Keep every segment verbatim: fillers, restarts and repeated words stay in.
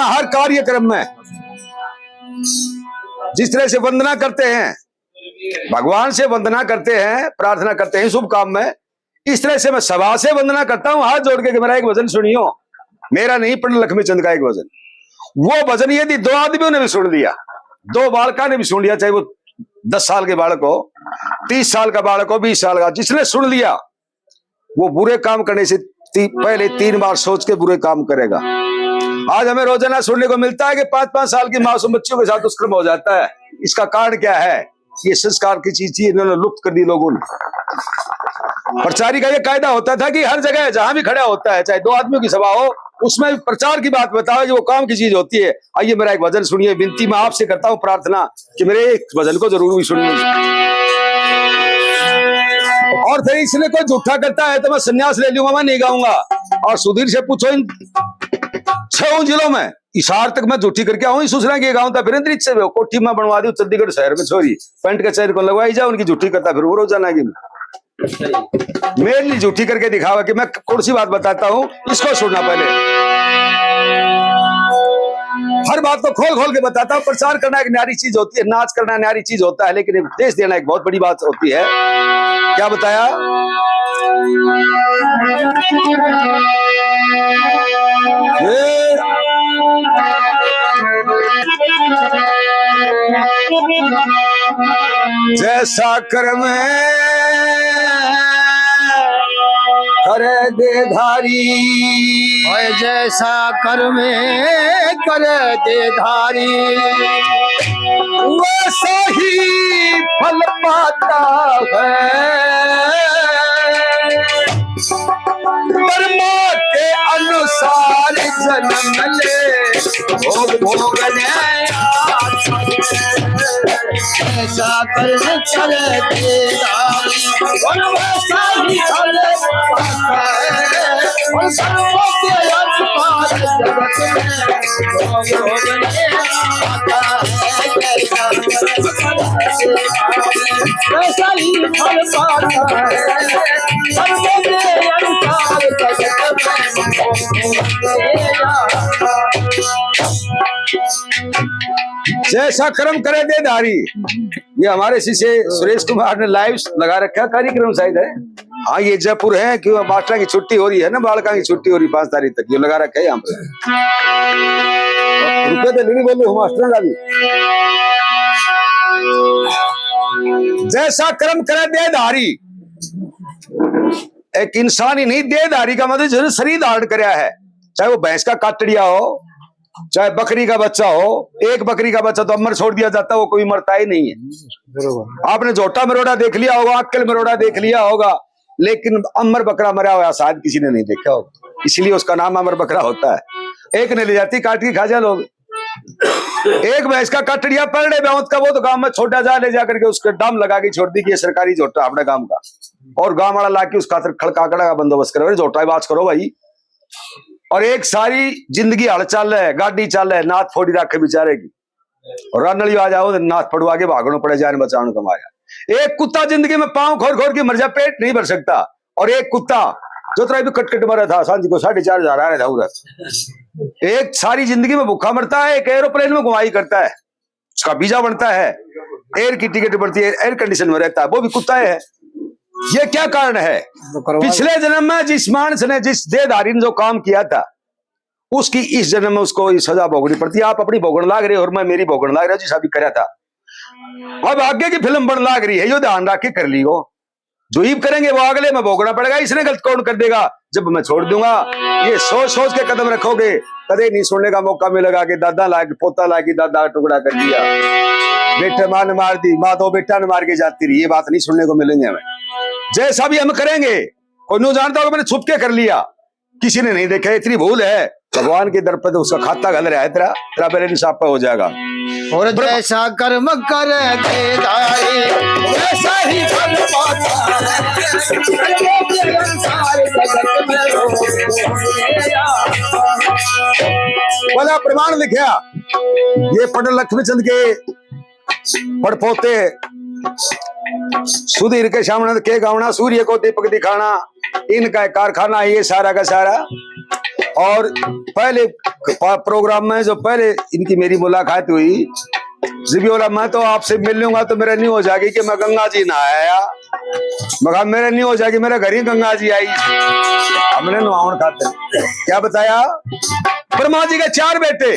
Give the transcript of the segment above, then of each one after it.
हर कार्यक्रम में जिस तरह से वंदना करते हैं, भगवान से वंदना करते हैं, प्रार्थना करते हैं शुभ काम में, इस तरह से मैं सभा से वंदना करता हूँ हाथ जोड़ के कि मेरा एक भजन सुनियो। मेरा नहीं, पंडित लक्ष्मी चंद का एक भजन। वो भजन यदि दो आदमियों ने भी सुन लिया, दो बालका ने भी सुन लिया, चाहे वो दस साल के बालक हो, तीस साल का बालक हो, बीस साल का, जिसने सुन लिया, वो बुरे काम करने से ती-, पहले तीन बार सोच के बुरे काम करेगा। आज हमें रोजाना सुनने को मिलता है कि पांच पांच साल की मासूम बच्चियों के साथ दुष्कर्म हो जाता है। इसका कारण क्या है? ये संस्कार की चीज थी, इन्होंने लुप्त कर दी लोगों ने। प्रचारी का ये कायदा होता था कि हर जगह जहां भी खड़ा होता है, चाहे दो आदमियों की सभा हो, उसमें भी प्रचार की बात बताओ, ये वो काम की चीज होती है। आइए, मेरा एक भजन सुनिए, विनती मैं आपसे करता हूँ, प्रार्थना कि मेरे एक भजन को जरूर भी सुनिए। और फिर इसने कोई झूठा करता है तो मैं संन्यास ले लूंगा, मैं नहीं गाऊंगा। और सुधीर से पूछो, इन छह जिलों में इशार तक मैं झूठी करके आऊं, इस दूसरा के गांव तक फिर अंतरिक्ष से कोठी में बनवा दी चंडीगढ़ शहर में छोरी, पैंट का चैन को लगवाई जा, उनकी झूठी करता फिर वो रोजाना की। मेरी झूठी करके दिखावा कि मैं कौन सी बात बताता हूँ, इसको सुनना पहले। हर बात को खोल खोल के बताता हूँ। प्रचार करना एक न्यारी चीज होती है, नाच करना न्यारी चीज होता है, लेकिन उपदेश देना एक बहुत बड़ी बात होती है। क्या बताया? ये जैसा कर्म करे देधारी, ओए जैसा कर्म करे देधारी, वैसा ही फल पाता है। कर्मों के अनुसार जन्म ले, भोग भोगने आया। ऐसा कर्म कर देधारी, और वैसा ही फल पाता है। और कर्मों के अनुसार जगत में भोग भोगने आता है। वैसा ही फल पाता है। कर्मों के अनुसार जगत में भोग भोगने आता है। जैसा कर्म करे देधारी। ये हमारे शिष्य सुरेश कुमार ने लाइव लगा रखा कार्यक्रम शायद है। हाँ, ये जयपुर है, क्यों मास्टर की छुट्टी हो रही है ना, बालका की छुट्टी हो रही पाँच तारीख तक, ये लगा रखा है यहाँ पे। रुपये तो नहीं बोलूँ मास्टर का भी। जैसा कर्म करे देधारी, एक इंसान ही नहीं, देधारी का मतलब जिसने शरीर धारण करया है, चाहे वो भैंस का काटड़िया हो, चाहे बकरी का बच्चा हो। एक बकरी का बच्चा तो अमर छोड़ दिया जाता, वो कोई मरता ही नहीं है। बरोबर। आपने झोटा मरोड़ा देख लिया होगा, अक्कल मरोड़ा देख लिया होगा, लेकिन अमर बकरा मरा हुआ शायद किसी ने नहीं देखा होगा, इसलिए उसका नाम अमर बकरा होता है। एक ने ले जाती, काट के खा जा लोग। एक भैंस का काटड़िया पलड़े ब्यावत का, वो तो गांव में छोटा जा, ले जा करके उसके डाम लगा के छोड़ दी कि ये सरकारी झोटा अपने गांव का, और गांव वाला ला के उस खातर खड़काकड़ा का बंदोबस्त करो, "अरे झोटा ही बाज करो भाई।" और एक सारी जिंदगी हल चाल है, गाड़ी चाल है, नाथ फोड़ी रखे बेचारे की, और रानली आ जाओ, नाथ पड़वा के भागणो पड़े, जान बचाने कमाया। एक कुत्ता जिंदगी में पाँव खोर खोर के मर जा, पेट नहीं भर सकता। और एक कुत्ता जो तरह भी कटकट मरा था, सांझ को साढ़े चार हजार आ रहा था उधर, एक सारी जिंदगी में भूखा मरता है, एक एरोप्लेन में घुमाई करता है, उसका वीजा बनता है, एयर की टिकट बनती है, एयर कंडीशन में रहता है, वो भी कुत्ता है। ये क्या कारण है? पिछले जन्म में जिस मानस ने, जिस देहधारी ने जो काम किया था, उसकी इस जन्म में उसको ये सजा भोगनी पड़ती है। आप अपनी भोगन लाग रहे हो और मैं मेरी भोगन लाग रहा हूँ, जिस अभी करा था। अब आगे की फिल्म बन लाग रही है, यो ध्यान रख के कर लियो। जो इब करेंगे वो अगले में भोगना पड़ेगा। इसने गलत कौन कर देगा जब मैं छोड़ दूंगा? ये सोच सोच के कदम रखोगे, कदे नहीं सुनने का मौका मिलेगा कि दादा लाग, पोता लाग, दादा का टुकड़ा कर दिया, बेटे माँ ने मार दी, माँ दो बेटा ने मार के जाती रही। ये बात नहीं सुनने को मिलेंगे हमें। जैसा भी हम करेंगे, कोई न्यू जानता होगा मैंने छुप के कर लिया, किसी ने नहीं देखा, इतनी भूल है। भगवान के दर पे तो उसका खाता घल रहा है, तेरा, तेरा बैलेंस आप पे हो जाएगा। और ब्रह्म- जैसा कर्म करे देहधारी, वैसा ही फल पाता है। बोला प्रमाण लिखा, ये पंडित लक्ष्मी चंद के पड़पोते सुधीर के सामने के गावना, सूर्य को दीपक दिखाना, इनका कारखाना है ये सारा का सारा। और पहले पा-, प्रोग्राम में जो पहले इनकी मेरी मुलाकात हुई, जब ये बोला, "मैं तो आपसे मिल लूंगा तो मेरा नहीं हो जाएगी कि मैं गंगा जी नहाया।" मगर मेरा नहीं हो जाएगी, मेरे घर ही गंगा जी आई। हमने नहावन खाते क्या बताया, ब्रह्मा जी के चार बेटे,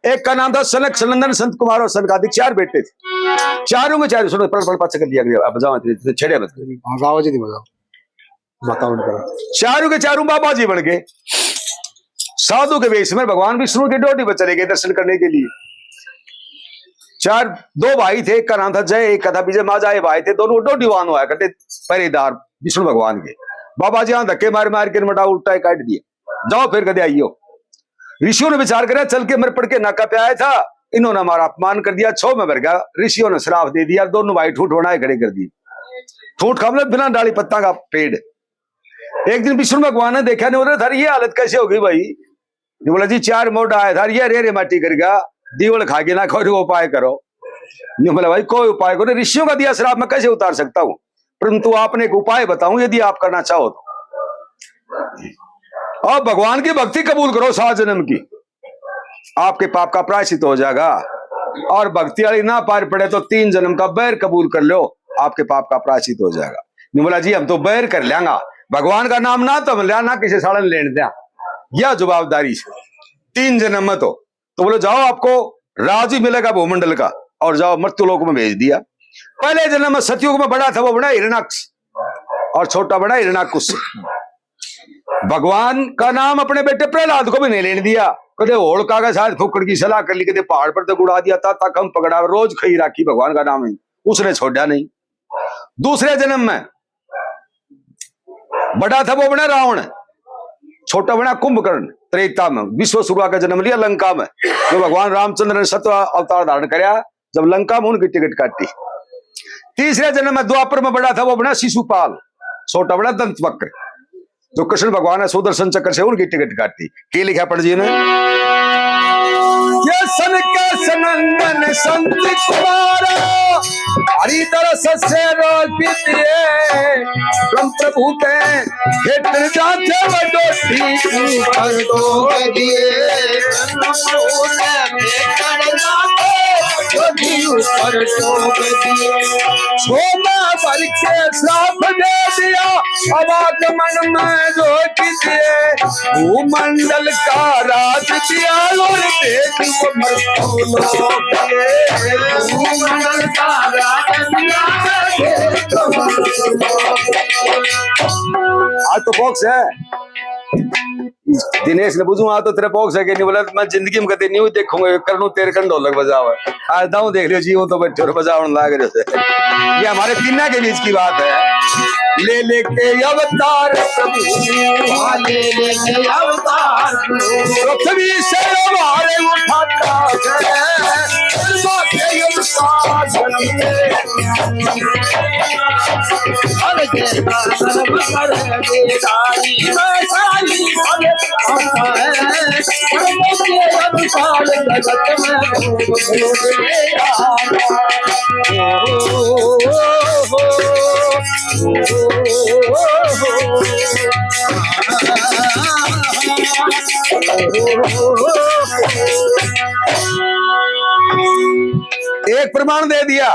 एक का नाम था सनक, सनंदन, संत कुमार और सनकादिक, चार बेटे थे। चारों के चारों, सुनो, पढ़, पढ़, पाछे कर दिया गया, अब जाओ, इतने, इतने छेड़े मत करो। हाँ, बाबा जी नहीं बताओ। बताओ उनका। चारों के चारों बाबा जी बन गए। साधु के वेश में भगवान विष्णु के डोडी पर चले गए दर्शन करने के लिए। चार, दो भाई थे, एक का नाम था जय, एक का था विजय। माँ जाए भाई थे, दोनों डोडी वाहन हुआ करते, पहरेदार विष्णु भगवान के। बाबा जी यहाँ धक्के मार मार के मटा उल्टा ही काट दिए, जाओ फिर कदे आइयो। ऋषियों ने विचार करा, चल के मर पड़ के नाका पे आया था, इन्होंने हमारा अपमान कर दिया, छो में भर गया। ऋषियों ने श्राप दे दिया, दोनों भाई ठूठ बनाए खड़े कर दिए। ठूठ का मतलब बिना डाली पत्ता का पेड़। एक दिन विष्णु भगवान ने देखा, नहीं बोले, थारी ये हालत कैसे हो गई भाई? नहीं बोला, जी चार मोटा आया था, ये रे रे माटी कर गया, दीवल खा के ना, कोई उपाय करो। नहीं बोला, भाई कोई उपाय करो, ऋषियों का दिया श्राप मैं कैसे उतार सकता हूँ, परंतु आपने एक उपाय बताऊं यदि आप करना चाहो तो। आप भगवान की भक्ति कबूल करो सात जन्म की, आपके पाप का प्रायश्चित हो जाएगा। और भक्ति वाली ना पार पड़े तो तीन जन्म का बैर कबूल कर लो, आपके पाप का प्रायश्चित हो जाएगा। नहीं बोला, जी हम तो बैर कर लेंगा, भगवान का नाम ना तो हम लिया, ना किसी सालन लेन दिया, यह जवाबदारी से तीन जन्म में तो। तो बोले, जाओ, आपको राज भी मिलेगा भूमंडल का, और जाओ मृत्यु लोक में भेज दिया। पहले जन्म में सतयुग में बड़ा था, वो बना हिरणाक्ष, और छोटा बना हिरणाकुश। भगवान का नाम अपने बेटे प्रहलाद को भी नहीं लेने दिया। कदे होलका के साथ फुक्कड़ की सलाह कर ली, कदे पहाड़ पर तक उड़ा दिया, ताता कम पकड़ा, रोज खई राखी भगवान का नाम नहीं, उसने छोड़ा नहीं। दूसरे जन्म में बड़ा था वो बना रावण, छोटा बना कुंभकर्ण। त्रेता में विश्व शुरुआ का जन्म लिया लंका में, जो भगवान रामचंद्र ने सतवा अवतार धारण करया, जब लंका में उनकी टिकट काटी। तीसरे जन्म में द्वापर में बड़ा था वो बना शिशुपाल, छोटा बना दंत वक्र, जो कृष्ण भगवान ने सुदर्शन चक्र से उनकी टिकट काटी। के लिखा पंडित जी ने? ये सनक सनंदन संत कुमार, हरि दरस से रोपित ये, ब्रह्म प्रभु ते हेठन जाथे वो डोटी ऊपर डोब दिए। डोटी ऊपर डोब दिए। छो में भर के श्राप दे दिया, अब आगमन में रोक दिए। भूमंडल का राज दिया और भेद को मृत्यु लोक दिए। भूमंडल का राज दिया, भेद को मृत्यु लोक। आज तो बॉक्स है। दिनेश ने पूछूं, हाँ तो तेरे बॉक्स है कि नहीं? बोला, मैं जिंदगी में कदे नहीं देखूंगा, ये करनू तेरे कन ढोलक बजावे। आज दाऊ देख लियो जी, वो तो बैठे और बजावन लाग रहे थे। ये हमारे तीना के बीच की बात है। ले लेके अवतार प्रभु, हाँ, ले लेके अवतार प्रभु। पृथ्वी से हमारे उठाता है, माथे उतार। एक प्रमाण दे दिया।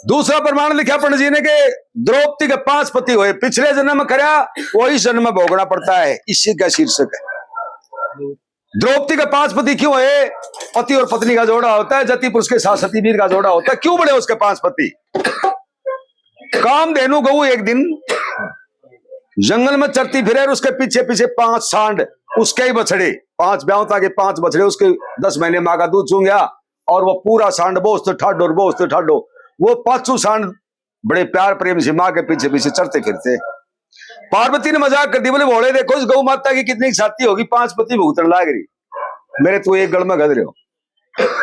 दूसरा प्रमाण लिखा पंडित जी ने कि द्रौपदी के पांच पति हुए, पिछले जन्म में करया, वो इस जन्म में भोगना पड़ता है, इसी का शीर्षक है। द्रौपदी के पांच पति क्यों हुए? पति और पत्नी का जोड़ा होता है, जति पुरुष के साथ सती वीर का जोड़ा होता है। क्यों बने उसके पांच पति? कामधेनु गऊ एक दिन जंगल में चरती फिरे और उसके पीछे पीछे पांच सांड, उसके ही बछड़े, पांच ब्यावता के पांच बछड़े, उसके दस महीने माँ का दूध चूंग्या, और वो पूरा सांड बोस्त ठाडो और बोस्त ठाडो। वो पांचों सांड बड़े प्यार प्रेम से माँ के पीछे पीछे चरते फिरते। पार्वती ने मजाक कर दी, बोले, भोले देखो, इस गौ माता की कितनी छाती होगी, पांच पति भुगतन लाग रही, मेरे तो एक गल में गध रहे हो।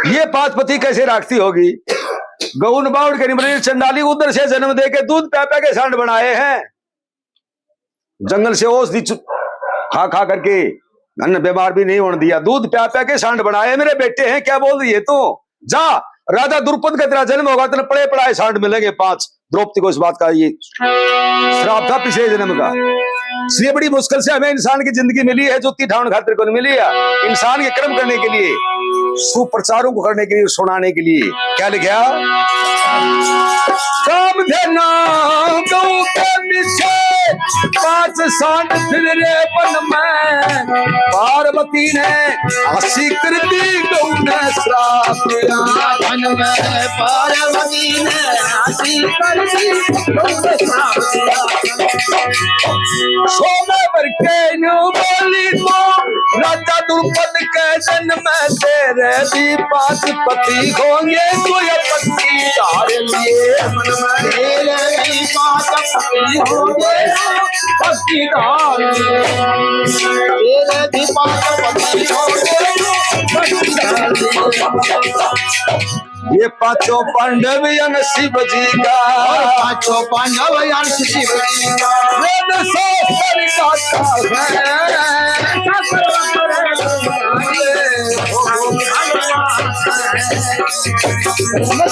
ये पांच पति कैसे राखती होगी? गऊ ने बावड़ के नहीं बोली, चंडाली उधर से जन्म दे के दूध प्या प्या के सांड बनाए हैं, जंगल से औषधि चु-, खा खा करके, अन्न बीमार भी नहीं होने दिया, दूध प्या प्या के सांड बनाए मेरे बेटे हैं, क्या बोल रही है तू? जा, राजा द्रुपद का तेरा जन्म होगा, तेरे पड़े पड़ाए सांड मिलेंगे पांच। द्रौपदी को इस बात का ये श्राप था पिछले जन्म का। इसलिए बड़ी मुश्किल से हमें इंसान की जिंदगी मिली है, जुत्ती ठाण खातिर को नहीं मिली है। इंसान के कर्म करने के लिए, सुप्रचारों को करने के लिए, सुनाने के लिए। क्या लिखा? काम थे ना गऊ के पीछे, पांच सांड फिर रे वन में। पार्वती ने आशी कर दी गऊ ने श्राप दिया। वन में पार्वती ने आशी कर दी गऊ ने श्राप दिया। सोलह वर के न्यू बोली तो राजा द्रुपद के जन्म तेरे भी पांच पति होंगे, तू ये पति धार लिए। तेरे भी पांच पति होंगे, पति धार लिए। तेरे भी पांच पति होंगे, पति धार लिए। ये पांचों पांडव अंश शिव जी का। और पांचों पांडव अंश शिव जी का। वेद शास्त्र गाथा है।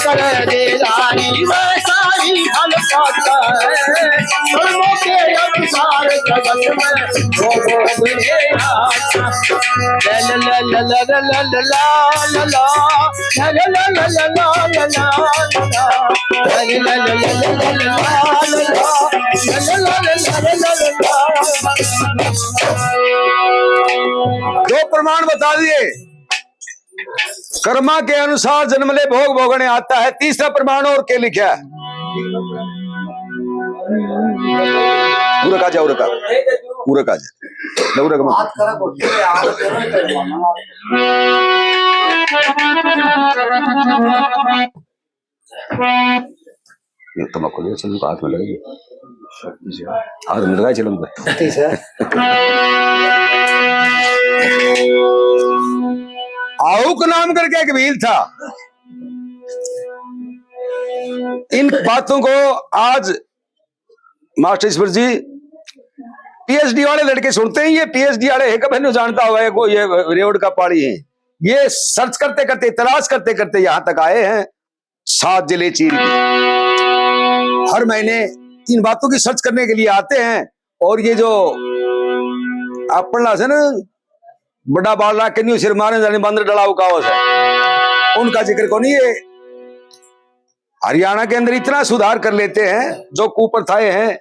करे दे रानी वैसा ही फल पाता है। कर्मों के अनुसार जगत में वो भोग ले आता। ला ला ला ला ला। दो प्रमाण बता दिए, कर्मा के अनुसार जन्म ले भोग भोगने आता है। तीसरा प्रमाण और के लिखा है? उरक आ जा, उरक आ, उरक आ जा, ले उरक मत। ये तम्बाकू ले, चलो, हाथ में लगाइए। हाथ में लगाए, चलो। आहुक नाम करके एक भील था। इन बातों को आज मास्टर ईश्वर जी, पीएचडी वाले लड़के सुनते हैं, ये पीएचडी वाले हैं, कभी नहीं जानता होगा ये कोई, ये रेवड़ का पाड़ी है। ये सर्च करते करते, तलाश करते करते यहां तक आए हैं। सात जिले चीर के हर महीने इन बातों की सर्च करने के लिए आते हैं। और ये जो आप पढ़ना से ना, बड़ा बाल राख के नहीं सिर मारे जाने बंदर डलाओ कहावत है, उनका जिक्र को नहीं। ये हरियाणा के अंदर इतना सुधार कर लेते हैं, जो कुप्रथाएं हैं,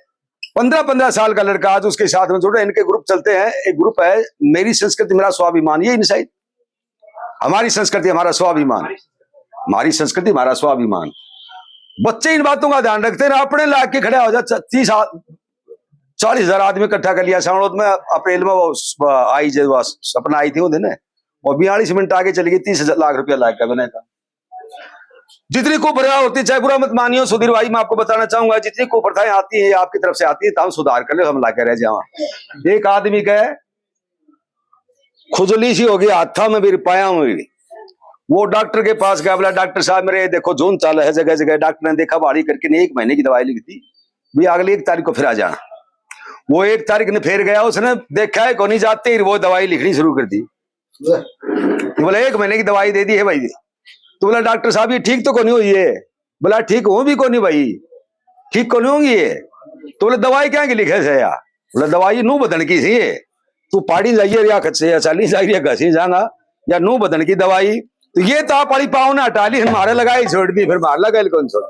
पन्द्रह पन्द्रह साल का लड़का आज उसके साथ में जुड़े, इनके ग्रुप चलते हैं। एक ग्रुप है मेरी संस्कृति मेरा स्वाभिमान, ये इनसाइड हमारी संस्कृति हमारा स्वाभिमान, हमारी संस्कृति हमारा स्वाभिमान। बच्चे इन बातों का ध्यान रखते हैं ना, अपने लाग के खड़ा हो जा, तीस चालीस हजार आदमी इकट्ठा कर लिया सावणोद में, अप्रैल में वो स-, आई जब वो सपना आई थी वो दिन, वो बयालीस मिनट आगे चली गई, तीस लाख रुपया लाग गया मैंने कहा। जितनी कुप्रथा होती, चाहे बुरा मत मानियो सुधीर भाई, मैं आपको बताना चाहूंगा, जितनी कुप्रथाएं आती है आपकी तरफ से आती है, तो हम सुधार कर ले, हम लागे रह जावा। एक आदमी कहे खुजली सी होगी हाथा में भी, पाया में भी। वो डॉक्टर के पास गया, बोला डॉक्टर साहब मेरे देखो जून चाल है जगह जगह। डॉक्टर ने देखा भाड़ी करके ने एक महीने की दवाई लिख दी, भी अगली एक तारीख को फिर आ जाना। वो एक तारीख ने फिर गया, उसने देखा है कोनी, जाते ही वो दवाई लिखनी शुरू कर दी। बोला एक महीने की दवाई दे दी है भाई। तो बोला डॉक्टर साहब ये ठीक तो कोनी हुई है? बोला ठीक हो भी कोनी भाई, ठीक कोनी होंगी ये। तो बोले दवाई क्या की लिखे से यार? बोला दवाई नू बदन की सी है, तू पाड़ी जाइए या कच्चे या चाली जाइए घसी जागा, या नू बदन की दवाई। तो ये ताप वाली पाव ने हटा ली, हमारे लगाई छोड़ दी, फिर मार लगा कौन छोड़।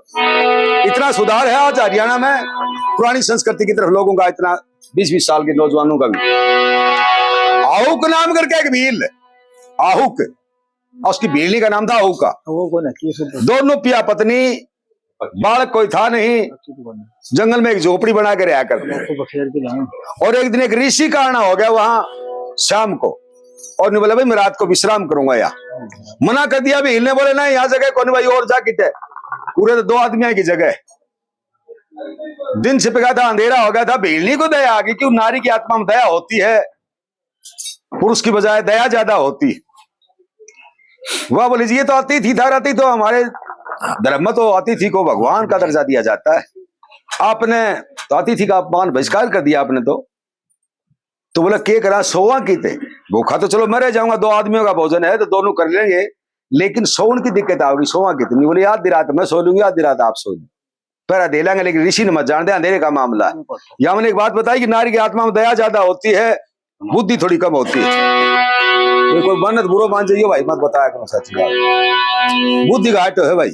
इतना सुधार है आज हरियाणा में पुरानी संस्कृति की तरफ लोगों का, इतना बीस बीस साल के नौजवानों का भी। आहुक नाम करके एक भील, आहुक, और उसकी भीलनी का नाम था आहुका। वो कौन है? किस ऊपर? दोनों पिया पत्नी, बालक कोई था नहीं, अच्छी तो बनी। जंगल में एक झोपड़ी बना के रहा करते। आपको बखेर के लाऊं। और एक दिन एक ऋषि का आना हो गया वहां शाम को, और ने बोला भाई मैं रात को विश्राम करूंगा यहाँ। मना कर दिया भील ने, बोले ना यहाँ जगह कोनी भाई, और जा किते, पूरे तो दो आदमियों की जगह। दिन छिप गया था, अंधेरा हो गया था, भीलनी को दया आ गई, क्यों नारी की आत्मा में दया होती है, पुरुष की बजाय दया ज्यादा होती। वह बोली जी ये तो अतिथि था, अतिथि तो हमारे धर्म में तो अतिथि को भगवान का दर्जा दिया जाता है, आपने तो अतिथि का अपमान बहिष्कार कर दिया आपने तो। तो बोला के करा, सोवा किते, भूखा तो चलो मैं रह जाऊंगा, दो आदमियों का भोजन है तो दोनों कर लेंगे, लेकिन सोवन की दिक्कत आओगी, सोवा किते नहीं। बोले आधी रात मैं सो लूंगी, आधी रात आप सो लूंगी। पहरा दे लेंगे, लेकिन ऋषि ने मत जान दे, अंधेरे का मामला है। या मैंने एक बात बताई कि नारी की आत्मा में दया ज्यादा होती है, बुद्धि थोड़ी कम होती है। कोई, कोई मन बुरो मान जाइयो भाई, मत बताया करो सच बात। बुद्धि घाट है भाई,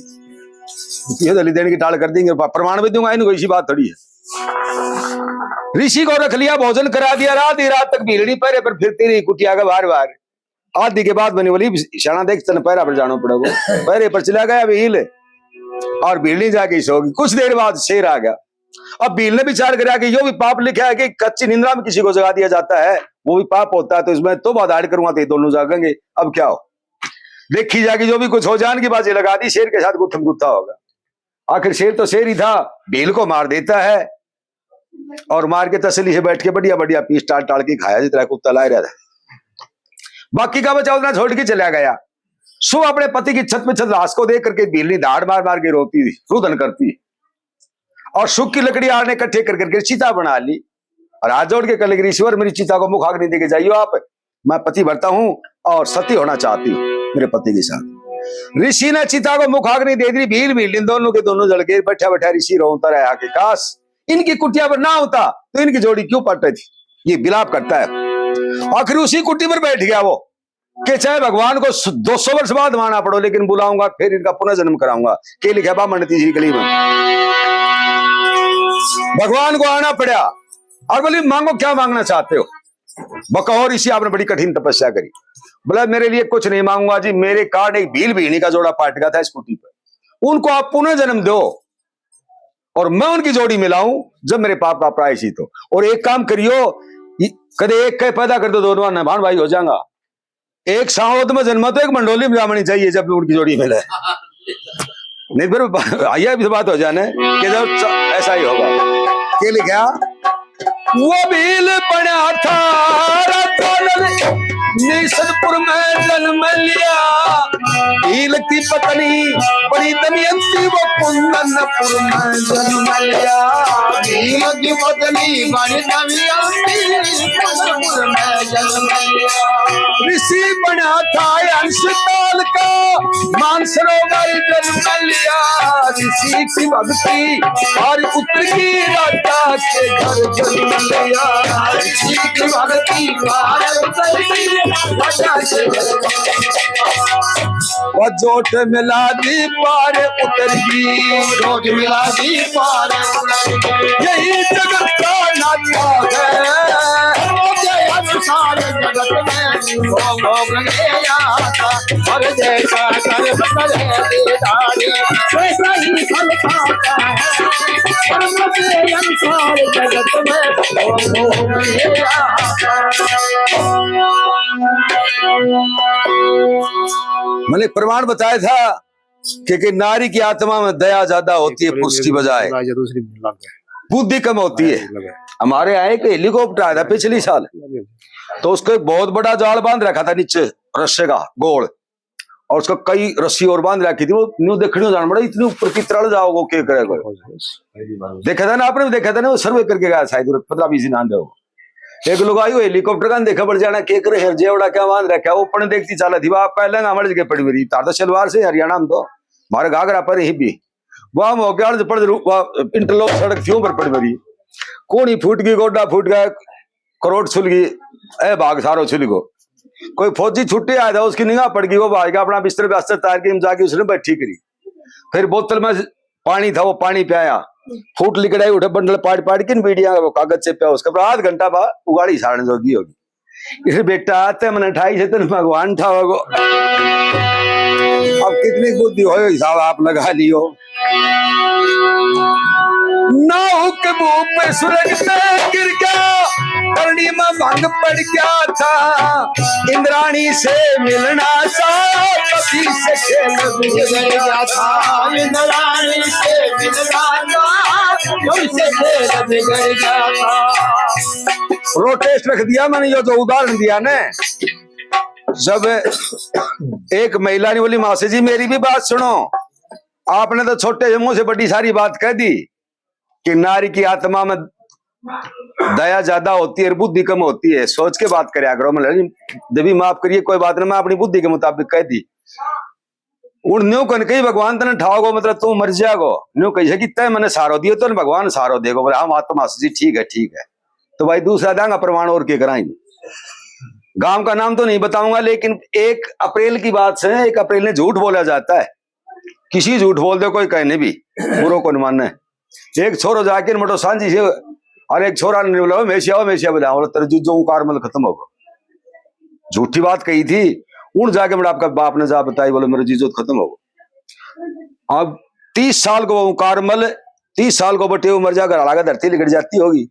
ये दली देने की टाल कर देंगे, प्रमाण भी दूंगा इनको, ऐसी बात थोड़ी है। ऋषि को रख लिया, भोजन करा दिया, रात ही रात तक भीलनी पहरे पर फिरती रही कुटिया के बाहर बाहर। आधी के बाद मैंने बोली, "श्याणा देख, तने पहरा पर जाना पड़ेगा।" पहरे पर चला गया भील और भीलनी जाके सो गई। कुछ देर बाद शेर आ गया। अब भील ने विचार करा कि यो भी पाप लिखा है कि कच्ची निंद्रा में किसी को जगा दिया जाता है, वो भी पाप होता है, तो इसमें तौबा दायर करूंगा तो ये दोनों जागेंगे। अब क्या हो, देखी जाएगी, जो भी कुछ हो जान की बाजी लगा दी, शेर के साथ गुत्थम गुत्था होगा। आखिर शेर तो शेर ही था, भील को मार देता है और मार के तसली से बैठ के बढ़िया बढ़िया पीस टाल टाल के खाया, जितना कुत्ता ला रहा था। बाकी का बचा उतना छोड़ के चला गया। सुबह अपने पति की छत पे छत लाश को देख करके भीलनी दाड़ मार मार के रोती थी, रुदन करती। और सूखी लकड़ी आने इकट्ठे कर करके चिता बना ली। और हाथ जोड़ के कह लगी, "ईश्वर, मेरी चिता को मुखाग्नि दे के जाइयो आप, मैं पतिव्रता हूँ और सती होना चाहती हूँ मेरे पति के साथ।" ऋषि ने चिता को मुखाग्नि दे दी। भील भील इन दोनों के दोनों जल गए। बैठा बैठा ऋषि रोता रहा कि काश इनकी कुटिया पर ना होता तो इनकी जोड़ी क्यों पट रही थी। ये विलाप करता है। आखिर उसी कुटी पर बैठ गया वो कि चाहे भगवान को दो सौ वर्ष बाद माना पड़ो, लेकिन बुलाऊंगा, फिर इनका पुनर्जन्म कराऊंगा। के लिखा बामण तीसरी कली में, भगवान को आना पड़ा और बोली, "मांगो, क्या मांगना चाहते हो?" बकौर इसी आपने बड़ी कठिन तपस्या करी। बोला, "मेरे लिए कुछ नहीं मांगूंगा जी, मेरे कारण एक भील भीलनी का जोड़ा पाट गया था इस कुटी पर, उनको आप पुनर्जन्म दो और मैं उनकी जोड़ी मिलाऊं जब मेरे पाप का प्रायश्चित हो। और एक काम करियो, कदे एक के पैदा कर दो, दोनों ने भाण भाई हो जाएगा। एक सावत में जन्मा तो एक मंडोली में जामनी चाहिए जब उनकी जोड़ी मिले।" नहीं फिर आइए भी बात हो जाने कि जब ऐसा ही होगा। के लिखा, वो भील बना था राजा नल, निषदपुर में जन्म लिया। भील की पत्नी बड़ी दमयंती, वो कुंदनपुर में जन्म लिया। भील की पत्नी बड़ी दमयंती, कुंदनपुर में जन्म लिया। ऋषि बना था अंशकाल का, मानसरोवर जन्म लिया। ऋषि की भक्ति और उत्तर की राजा के घर जन्म लिया। ऋषि की भक्ति और उत्तर की राजा के घर जन्म लिया। वो जोट मिला दी पार उतर गई, जोट मिला दी पार उतर गई। यही जगत का नाथा है, वो जय अनुसार जगत में भोग ले आता। हर जैसा कर्म करे दीदारी, वैसा ही फल पाता है। कर्म के अनुसार जगत में भोग ले आता। मैंने प्रमाण बताया था कि, कि नारी की आत्मा में दया ज्यादा होती है पुरुष की बजाय, दूसरी बुद्धि कम होती है। हमारे यहाँ एक हेलीकॉप्टर आया था पिछली साल, तो उसको एक बहुत बड़ा जाल बांध रखा था नीचे रस्से का गोल, और उसका कई रस्सी और बांध रखी थी। वो न्यू देखने जान पड़ा, इतनी ऊपर की तरह जाओगे, क्या करेगा? देखा था ना, आपने भी देखा था ना, वो सर्वे करके गया शायद, पन्द्रह बीस दिन आंदे हो। एक लोग आयो हेलीकॉप्टर का देखा पड़ जाना, के करे हर जेवड़ा क्या बांध रखा, वो पण देखती चाला थी, वहां पहले ना मर के पड़ी मेरी, तार तो सलवार से हरियाणा में तो, मारे घाघरा पर ही भी, वहां मोक्याल पड़, इंटरलॉक सड़क थी, ऊपर पड़ मेरी, कोणी फूट गई, गोडा फूट गया, करोट छुल गई, ए भाग सारो छुल गो। कोई फौजी छुट्टी आया था, उसकी निगाह पड़ गई, वो भाग गया, अपना बिस्तर ब्यास्तर तार के जाके उसने बैठी करी। फिर बोतल में पानी था, वो पानी पियाया, फूट लिकड़ाई, उठे बंडल पाड़ पाड़ के बीड़ियां वो कागज से पिया, उसके बाद आध घंटा बाद उगाड़ी सारण जोगी होगी। इस बेटा ते मैंने ठाई से तन भगवान ठावेगो। अब कितनी बुद्धि हो हिसाब आप लगा लियो। नाहुक भूप स्वर्ग में गिर गया, करणी में भंग पड़ गया था। इंद्राणी से मिलना था, कभी से खेल बिगड़ गया था। इंद्राणी से मिलना था, कभी से खेल बिगड़ गया था। प्रोटेस्ट रख दिया मैंने, यो जो उदाहरण दिया ना, जब एक महिला ने बोली, "मासी जी, मेरी भी बात सुनो, आपने तो छोटे से मुंह से बड़ी सारी बात कह दी कि नारी की आत्मा में दया ज्यादा होती है और बुद्धि कम होती है, सोच के बात करया करो।" मैं, "देवी, माफ करिए, कोई बात नहीं, मैं अपनी बुद्धि के मुताबिक कह दी।" उन न्यू कन कही, "भगवान तने ठाओगो, मतलब तू मर जाएगो।" न्यू कही है कि तय मने सहारो दियो, तो भगवान सहारो देगो। बोले, "हाँ, बात तो मास्टर जी ठीक है, ठीक है।" तो भाई दूसरा देंगा प्रमाण, और के कराएंगे। गांव का नाम तो नहीं बताऊंगा, लेकिन एक अप्रैल की बात है, एक अप्रैल ने झूठ बोला जाता है। किसी झूठ बोल दे कोई, कहे नहीं भी, बुरो कौन माने। एक छोरो जाके मोटो सांझी से, और एक छोरा ने बोला, "मेसिया हो, मेसिया," बोला, "बोले तेरे जीजो ऊंकार मल खत्म होगा।" झूठी बात कही थी, उन जाके मेरा आपका बाप ने जा बताई, बोले, "मेरे जीजो तो खत्म होगा।" अब तीस साल को वो ऊंकार मल, तीस साल को बटे वो मर जा, घर आला का धरती लिकड़ जाती होगी।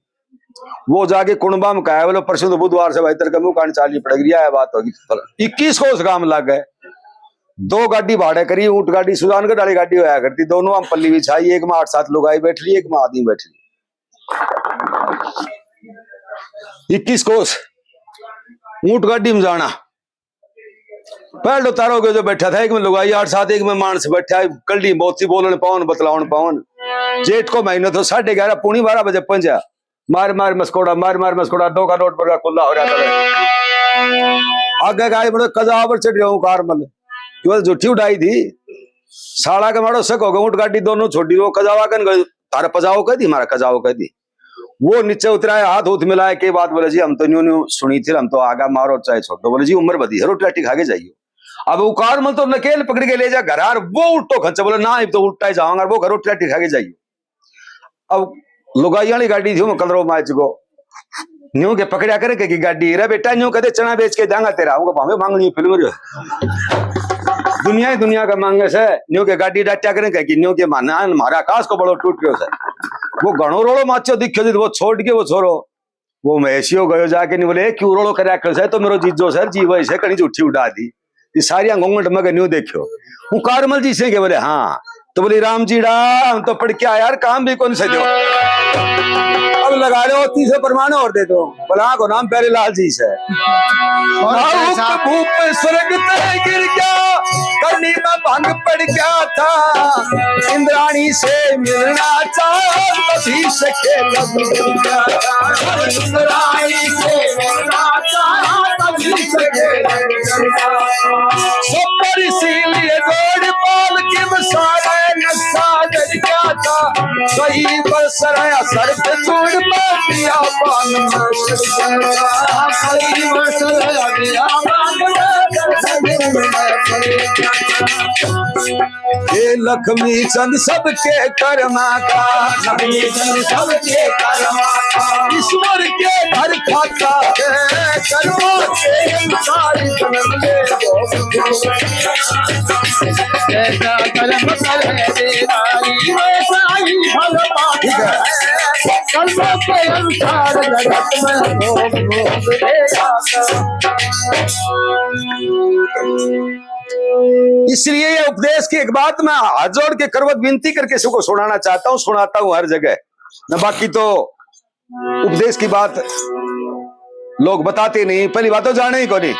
वो जाके कुणबा में कहा, बोले, "परसों तो बुधवार से भाई तेरे का मुंह कान चाली पड़ गई है, बात होगी।" इक्कीस को उस काम लग गए। दो गाड़ी भाड़े करी, ऊंट गाड़ी, सुजानगढ़ वाली गाड़ी होया करती, दोनों हम पल्ली बिछाई, एक में आठ सात लुगाई बैठ ली, एक में आदमी बैठ ली। इक्कीस कोस ऊंट गाड़ी में जाना। पहलो तारो के जो बैठा था, एक में लुगाई आठ सात, एक में मानस बैठा है, कल्डी बहुत सी बोलन पावन, बतलावन पावन। जेठ को महीना तो साढ़े ग्यारह, पौनी बारह बजे पहुंचा। मार मार मस्कोड़ा, मार मार मस्कोड़ा, दो का नोट पर का कुल्ला हो रहा था। आगे गाय बड़े कजावर चढ़ रहा हूँ कार मल, क्यों झूठी उड़ाई थी। साला के मारो शक हो गया, ऊंट गाड़ी दोनों छोड़ी, वो कजावा कन गए, "थारे पजाओ कह दी, हमारा कजाओ कह दी।" वो नीचे उतरा है, हाथ उत मिलाए, "के बात?" बोले, "जी हम तो न्यू न्यू सुनी थी, हम तो आगा मारो चाहे छोड़ो।" बोले, "जी उम्र बदी है, रोटी राटी खा के जाइयो।" अब वो कार मल तो नकेल पकड़ के ले जा घर, और वो उल्टो खर्चा बोले, "ना, अब तो उल्टा ही जाऊंगा," वो घर रोटी राटी खा के जाइयो। अब लुगाई वाली गाड़ी थी, वो कलरो माच को न्यू के पकड़या करे के की गाड़ी, "रे बेटा," न्यू कहते, "चना बेच के जांगा तेरा।" वो भावे मांगनी फिल्म रह्यो। दुनिया ही दुनिया का मांगे से, न्यू के गाड़ी डाट्या करे के की, न्यू के माना, "हमारा आकाश को बड़ो टूट गयो से।" वो घणो रोलो माचो दिख्यो जी, वो छोड़ के वो छोरो, वो महेशियो गयो जाके, न्यू बोले, "ए, क्यों रोलो कर रखो से? तो मेरो जीजो सर जीव है, इसे कहीं झूठी उड़ा दी।" ये सारियां घूंघट मगे न्यू देखो। वो कारमल जी से के बोले, "हाँ।" तो बोले, "राम जीड़ा, हम तो पढ़ के आया यार, काम भी कौन से दो।" अब लगा लो तीसरे परमाणु और दे दो। बोला, "हाँ, को नाम प्यारे लाल जी से।" और भावुक भूप स्वर्ग ते गिर गया, करनी में भंग पड़ गया था। इंद्राणी से मिलना चाह, तभी सके लग गया था। इंद्राणी से मिलना चाह, तभी सके लग गया था। सुपर सील ये गोड़ पाल के मसाले नशा कर गया था। सही बसर असर पे छोड़ पे दिया पान। सही बसर दिया पान। हे लक्ष्मी चंद सबके कर्मा का, लक्ष्मी चंद सबके कर्मा का, ईश्वर के घर खाता है, कर्मों से सारी जन्म ले। जैसा कर्म करे तेरा, वैसा ही फल पाता है। कर्मों के अनुसार जगत में भोग भोग लेगा। इसलिए ये उपदेश की एक बात मैं हाथ जोड़ के करवत विनती करके सबको सुनाना चाहता हूँ, सुनाता हूँ हर जगह। न बाकी तो उपदेश की बात लोग बताते नहीं, पहली बात तो जाने ही कोनी।